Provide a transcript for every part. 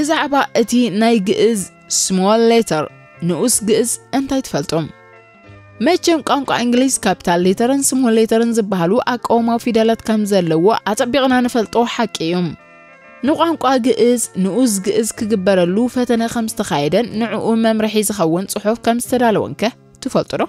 ብዛዕባ እቲ ናይ ግእዝ small letter ንኡስ ግእዝ እንታይ ትፈልጡ? መቸም ቋንቋ እንግሊዝ ካፒታል ሌተርን ስሞል ሌተርን ዝበሃሉ ኣቃውማዊ ፊደላት ከም ዘለዎ ኣጸቢቕና ንፈልጦ ሓቂ እዩ። ንቋንቋ ግእዝ ንኡስ ግእዝ ክግበረሉ ፈተነ ከም ዝተኻየደን ንዕኡ መምርሒ ዝኸውን ጽሑፍ ከም ዝተዳለወንከ ትፈልጡ ዶ?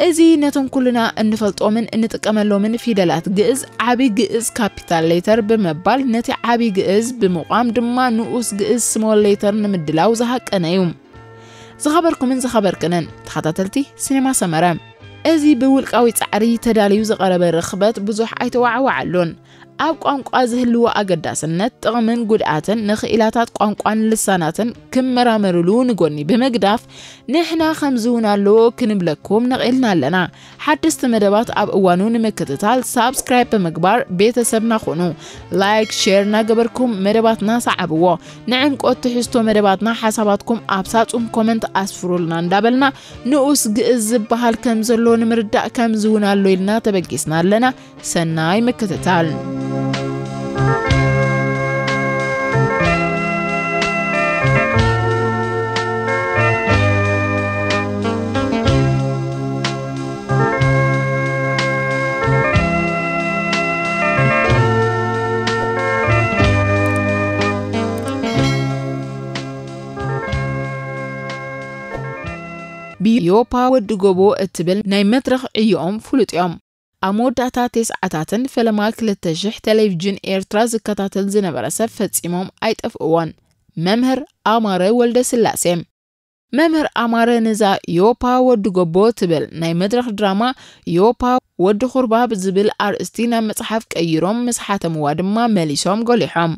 እዚ ነቶም ኩልና እንፈልጦምን እንጥቀመሎምን ፊደላት ግእዝ ዓቢ ግእዝ ካፒታል ሌተር ብምባል ነቲ ዓቢ ግእዝ ብምቋም ድማ ንኡስ ግእዝ ስሞል ሌተር ንምድላው ዝሃቀነ እዩ። ዝኸበርኩምን ዝኸበርክንን ተኸታተልቲ ሲኔማ ሰመረ፣ እዚ ብውልቃዊ ጻዕሪ ተዳልዩ ዝቐረበ ርኽበት ብዙሕ ኣይተዋዕዋዓሉን። ኣብ ቋንቋ ዝህልዎ ኣገዳስነት፣ ጥቕምን ጉድኣትን፣ ንኽኢላታት ቋንቋን ልሳናትን ክመራመርሉ ንጎኒ ብምግዳፍ፣ ንሕና ከምዚ እውን ኣሎ ክንብለኩም ነቒልና ኣለና። ሓደስቲ መደባት ኣብ እዋኑ ንምክትታል ሳብስክራይብ ብምግባር ቤተሰብና ኩኑ። ላይክ፣ ሼር እናገበርኩም መደባትና ሰዓብዎ። ንዕምቆት ትሕዝቶ መደባትና ሓሳባትኩም ኣብ ሳጹን ኮመንት ኣስፍሩልና እንዳበልና፣ ንኡስ ግእዝ ዝበሃል ከም ዘሎ ንምርዳእ ከምዚ እውን ኣሎ ኢልና ተበጊስና ኣለና። ሰናይ ምክትታል። ብዮፓ ወዲ ጎቦ እትብል ናይ መድረኽ ዕዮኦም ፍሉጥ እዮም። ኣብ መወዳእታ ተስዓታትን ፈለማ ክልተ ሽሕ ቴሌቪዥን ኤርትራ ዝከታተል ዝነበረ ሰብ ፈጺሞም ኣይጠፍእዎን። መምህር ኣማረ ወልደ ስላሴ። መምህር ኣማረ ንዛ ዮፓ ወዲ ጎቦ ትብል ናይ መድረኽ ድራማ ዮፓ ወዲ ኹርባ ብዝብል ኣርእስቲ ናብ መጽሓፍ ቀይሮም ምስ ሓተምዋ ድማ መሊሶም ጎሊሖም።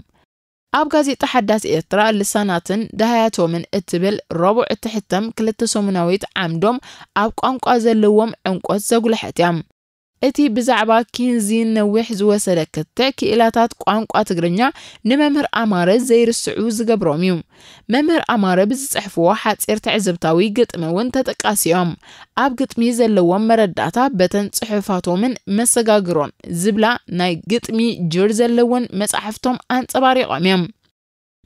ኣብ ጋዜጣ ሓዳስ ኤርትራ ልሳናትን ደሃያቶምን እትብል ረቡዕ እትሕተም ክልተ ሰሙናዊት ዓምዶም ኣብ ቋንቋ ዘለዎም ዕምቆት ዘጉልሐት እያ። እቲ ብዛዕባ ኪንዚን ነዊሕ ዝወሰደ ክትዕ ክኢላታት ቋንቋ ትግርኛ ንመምህር ኣማረ ዘይርስዑ ዝገብሮም እዩ። መምህር ኣማረ ብዝጽሕፍዎ ሓጺር ትዕዝብታዊ ግጥሚ እውን ተጠቃሲ እዮም። ኣብ ግጥሚ ዘለዎም መረዳእታ በተን ጽሑፋቶምን መሰጋግሮን ዝብላ ናይ ግጥሚ ጅር ዘለወን መጻሕፍቶም ኣንጸባሪቖም እዮም።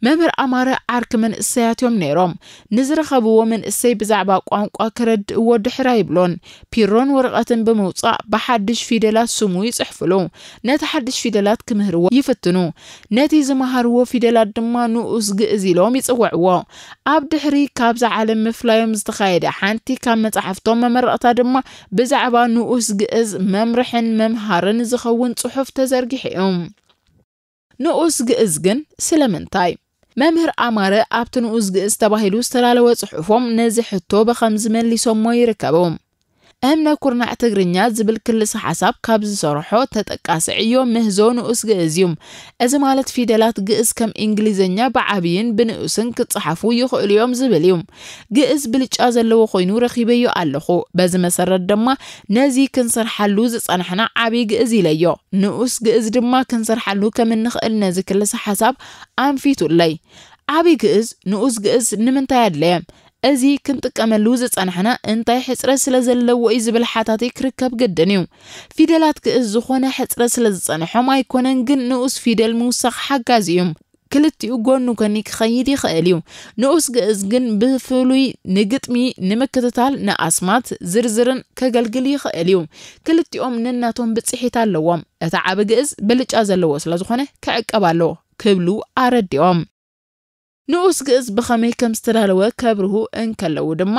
መምህር ኣማረ ዓርኪ መንእሰያት እዮም ነይሮም። ንዝረኸብዎ መንእሰይ ብዛዕባ ቋንቋ ክረድእዎ ድሕር ኣይብሎን። ፒሮን ወረቐትን ብምውጻእ ብሓድሽ ፊደላት ስሙ ይጽሕፍሉ። ነቲ ሓድሽ ፊደላት ክምህርዎ ይፍትኑ። ነቲ ዝመሃርዎ ፊደላት ድማ ንኡስ ግእዝ ኢሎም ይጽውዕዎ። ኣብ ድሕሪ ካብዛ ዓለም ምፍላዮም ዝተኻየደ ሓንቲ ካብ መጻሕፍቶም መመረቕታ ድማ ብዛዕባ ንኡስ ግእዝ መምርሕን መምሃርን ዝኸውን ጽሑፍ ተዘርጊሑ እዩ። ንኡስ ግእዝ ግን ስለምንታይ? መምህር ኣማረ ኣብቲ ንኡስ ግእዝ ተባሂሉ ዝተዳለወ ጽሑፎም ነዚ ሕቶ ብኸምዚ መሊሶሞ ይርከቡ። እምነ ኩርናዕ ትግርኛ ዝብል ክልሰ ሓሳብ ካብ ዝሰርሖ ተጠቃሲ ዕዮ ምህዞ ንኡስ ግእዝ እዩ። እዚ ማለት ፊደላት ግእዝ ከም እንግሊዝኛ ብዓብይን ብንኡስን ክጸሓፉ ይኽእሉ እዮም ዝብል እዩ። ግእዝ ብልጫ ዘለዎ ኮይኑ ረኺበዮ ኣለኹ። በዚ መሰረት ድማ ነዚ ክንሰርሓሉ ዝጸናሕና ዓብይ ግእዝ ኢለዮ። ንኡስ ግእዝ ድማ ክንሰርሓሉ ከም እንኽእል ነዚ ክልሰ ሓሳብ ኣንፊቱለይ። ዓብይ ግእዝ ንኡስ ግእዝ ንምንታይ ኣድለየ? እዚ ክንጥቀመሉ ዝጸናሕና እንታይ ሕጽረት ስለ ዘለዎ እዩ ዝብል ሓታቲ ክርከብ ግድን እዩ። ፊደላት ግእዝ ዝኾነ ሕጽረት ስለ ዝጸንሖም ኣይኮነን፣ ግን ንኡስ ፊደል ምውሳኽ ሓጋዚ እዩ። ክልቲኡ ጎኑ ጎኒ ክኸይድ ይኽእል እዩ። ንኡስ ግእዝ ግን ብፍሉይ ንግጥሚ ንምክትታል ንኣስማት ዝርዝርን ከገልግል ይኽእል እዩ። ክልቲኦም ነናቶም ብጽሒት ኣለዎም። እቲ ዓቢ ግእዝ ብልጫ ዘለዎ ስለ ዝኾነ ክዕቀብ ኣለዎ ክብሉ ኣረዲኦም። ንኡስ ግእዝ ብኸመይ ከም ዝተዳለወ ከብርሁ እንከለዉ ድማ፣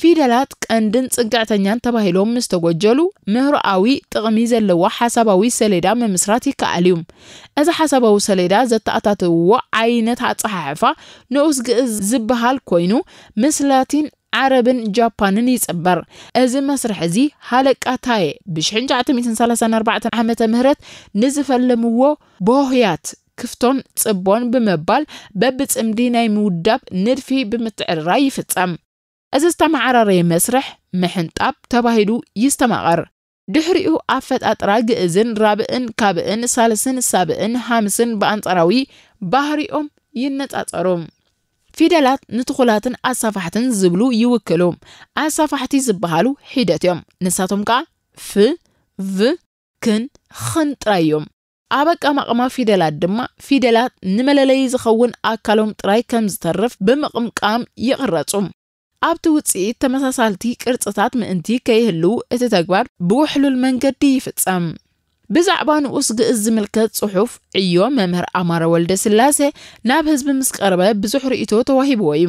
ፊደላት ቀንድን ጽግዕተኛን ተባሂሎም ምስ ተጎጀሉ፣ ምህሮኣዊ ጥቕሚ ዘለዎ ሓሳባዊ ሰሌዳ ምምስራት ይከኣል እዩ። እዚ ሓሳባዊ ሰሌዳ ዘተኣታተውዎ ዓይነት ኣጸሓሕፋ ንኡስ ግእዝ ዝበሃል ኮይኑ፣ ምስ ላቲን፣ ዓረብን ጃፓንን ይጽበር። እዚ መስርሕ እዚ ሃለቃ ታየ ብሽሕን ትሽዓተ ሚእትን ሰላሳን ኣርባዕተን ዓመተ ምህረት ንዝፈለምዎ ቦህያት ክፍቶን ጽቦን ብምባል በብጽምዲ ናይ ምውዳብ ንድፊ ብምትዕርራይ ይፍጸም። እዚ ዝተመዓራረየ መስርሕ ምሕንጣብ ተባሂሉ ይስተማቐር። ድሕሪኡ ኣፈጣጥራ ግእዝን ራብእን ካብእን ሳልስን ሳብእን ሃምስን ብኣንጻራዊ ባህሪኦም ይነጻጸሩ። ፊደላት ንትኹላትን ኣሳፋሕትን ዝብሉ ይውክሉ። ኣሳፋሕቲ ዝበሃሉ ሒደት እዮም። ንሳቶም ከኣ ፍ፣ ቭ፣ ክን፣ ኽን ጥራይ እዮም። ኣብ ኣቀማቕማ ፊደላት ድማ፣ ፊደላት ንመለለዪ ዝኸውን ኣካሎም ጥራይ ከም ዝተርፍ ብምቕምቃም ይቕረጹ። ኣብቲ ውጽኢት፣ ተመሳሳልቲ ቅርጽታት ምእንቲ ከይህልዉ፣ እቲ ተግባር ብውሕሉል መንገዲ ይፍጸም። ብዛዕባ ንኡስ ግእዝ ዝምልከት ጽሑፍ ዕዮ መምህር ኣማረ ወልደ ስላሴ ናብ ህዝቢ ምስ ቀረበ፣ ብዙሕ ርእይቶ ተዋሂብዎ እዩ።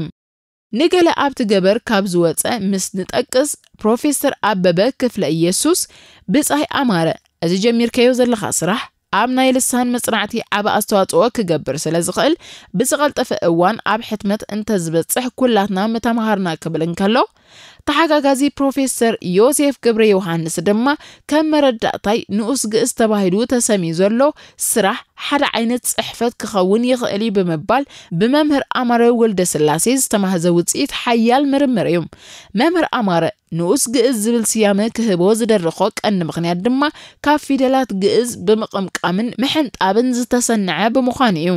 ንገለ ኣብቲ ገበር ካብ ዝወጸ ምስ ንጠቅስ፣ ፕሮፌሰር ኣበበ ክፍለ ኢየሱስ፣ ብጻይ ኣማረ፣ እዚ ጀሚርከዮ ዘለኻ ስራሕ ኣብ ናይ ልሳን መጽናዕቲ ዓቢ ኣስተዋጽኦ ክገብር ስለ ዝኽእል፣ ብዝቐልጠፈ እዋን ኣብ ሕትመት እንተዝበጽሕ ኩላትና ምተምሃርና ክብል እንከሎ፣ ተሓጋጋዚ ፕሮፌሰር ዮሴፍ ገብረ ዮሃንስ ድማ፣ ከም መረዳእታይ፣ ንኡስ ግእዝ ተባሂሉ ተሰምዩ ዘሎ ስራሕ ሓደ ዓይነት ጽሕፈት ክኸውን ይኽእል እዩ ብምባል፣ ብመምህር ኣማረ ወልደ ስላሴ ዝተማህዘ ውጽኢት ሓያል ምርምር እዩ። መምህር ኣማረ ንኡስ ግእዝ ዝብል ስያመ ክህቦ ዝደረኾ ቀንዲ ምኽንያት ድማ፣ ካብ ፊደላት ግእዝ ብምቕምቃምን ምሕንጣብን ዝተሰንዐ ብምዃኑ እዩ።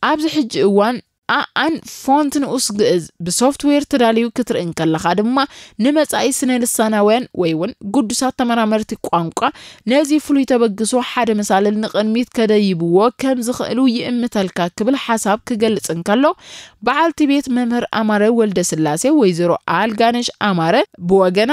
ኣብዚ ሕጂ እዋን፣ ኣኣን ፎንት ንኡስ ግእዝ ብሶፍትዌር ተዳልዩ ክትርኢ እንከለኻ ድማ፣ ንመጻኢ ስነ ልሳናውያን ወይ እውን ግዱሳት ተመራመርቲ ቋንቋ፣ ነዚ ፍሉይ ተበግሶ ሓደ መሳልል ንቕድሚት ከደይብዎ ከም ዝኽእሉ ይእምተልካ ክብል ሓሳብ ክገልጽ እንከሎ፣ በዓልቲ ቤት መምህር ኣማረ ወልደ ስላሴ፣ ወይዘሮ ኣልጋነሽ ኣማረ፣ ብወገና፣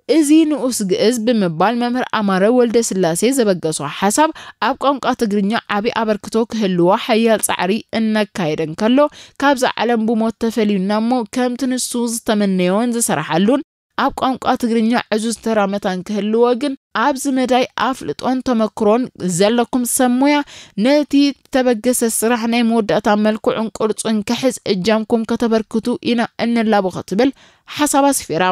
እዚ ንኡስ ግእዝ ብምባል መምህር ኣማረ ወልደ ስላሴ ዘበገሶ ሓሳብ፣ ኣብ ቋንቋ ትግርኛ ዓቢ ኣበርክቶ ክህልዎ ሓያል ጻዕሪ እናካየደ እንከሎ፣ ካብዛ ዓለም ብሞት ተፈልዩና እሞ፣ ከምቲ ንሱ ዝተመነዮን ዝሰረሓሉን፣ ኣብ ቋንቋ ትግርኛ ዕዙዝ ተራ መታን ክህልዎ ግን፣ ኣብዚ መዳይ ኣፍልጦን ተመክሮን ዘለኩም ሰብ ሞያ፣ ነቲ ተበገሰ ስራሕ ናይ መወዳእታ መልክዑን ቅርጹን ክሕዝ እጃምኩም ከተበርክቱ ኢና እንላቦ፣ ክትብል ሓሳብ ኣስፊራ።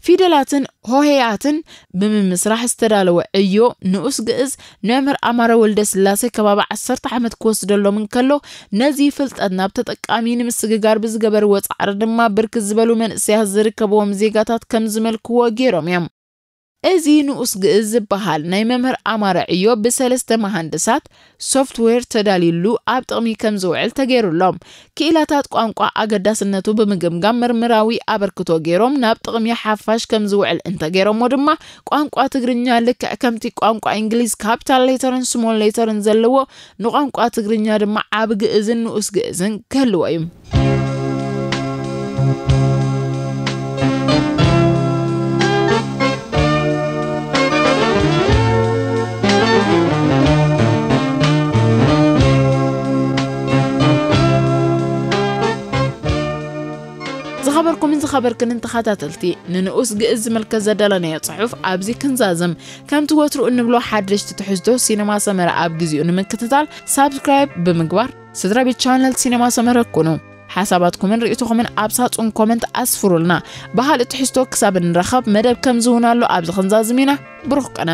ፊደላትን ሆሄያትን ብምምስራሕ ዝተዳለወ ዕዮ ንኡስ ግእዝ፣ ንመምህር ኣማረ ወልደ ስላሴ ከባቢ ዓሰርተ ዓመት ክወስደሎም እንከሎ፣ ነዚ ፍልጠት ናብ ተጠቃሚ ንምስግጋር ብዝገበርዎ ጻዕሪ ድማ፣ ብርክት ዝበሉ መንእሰያት ዝርከብዎም ዜጋታት ከም ዝመልክዎ ገይሮም እዮም። እዚ ንኡስ ግእዝ ዝበሃል ናይ መምህር ኣማረ ዕዮ፣ ብሰለስተ መሃንድሳት ሶፍትዌር ተዳልዩሉ ኣብ ጥቕሚ ከም ዝውዕል ተገይሩሎም። ክኢላታት ቋንቋ ኣገዳስነቱ ብምግምጋም፣ ምርምራዊ ኣበርክቶ ገይሮም ናብ ጥቕሚ ሓፋሽ ከም ዝውዕል እንተገይሮሞ ድማ፣ ቋንቋ ትግርኛ፣ ልክዕ ከምቲ ቋንቋ እንግሊዝ፣ ካፒታል ሌተርን ስሞል ሌተርን ዘለዎ፣ ንቋንቋ ትግርኛ ድማ ዓቢ ግእዝን ንኡስ ግእዝን ክህልዎ እዩ። ዝኸበርኩምን ዝኸበርክንን ተኸታተልቲ፣ ንንኡስ ግእዝ ዝምልከት ዘዳለናዮ ጽሑፍ ኣብዚ ክንዛዝም። ከምቲ ወትሩ እንብሎ፣ ሓደሽቲ ትሕዝቶ ሲነማ ሰመረ ኣብ ግዜኡ ንምክትታል ሳብስክራይብ ብምግባር ስድራ ቤት ቻነል ሲነማ ሰመረ ኩኑ። ሓሳባትኩምን ርእይቶኹምን ኣብ ሳጹን ኮመንት ኣስፍሩልና። ብኻልእ ትሕዝቶ ክሳብ እንራኸብ፣ መደብ ከም ዝውን ኣሎ ኣብዚ ክንዛዝም ኢና። ብሩኽ ቀነ።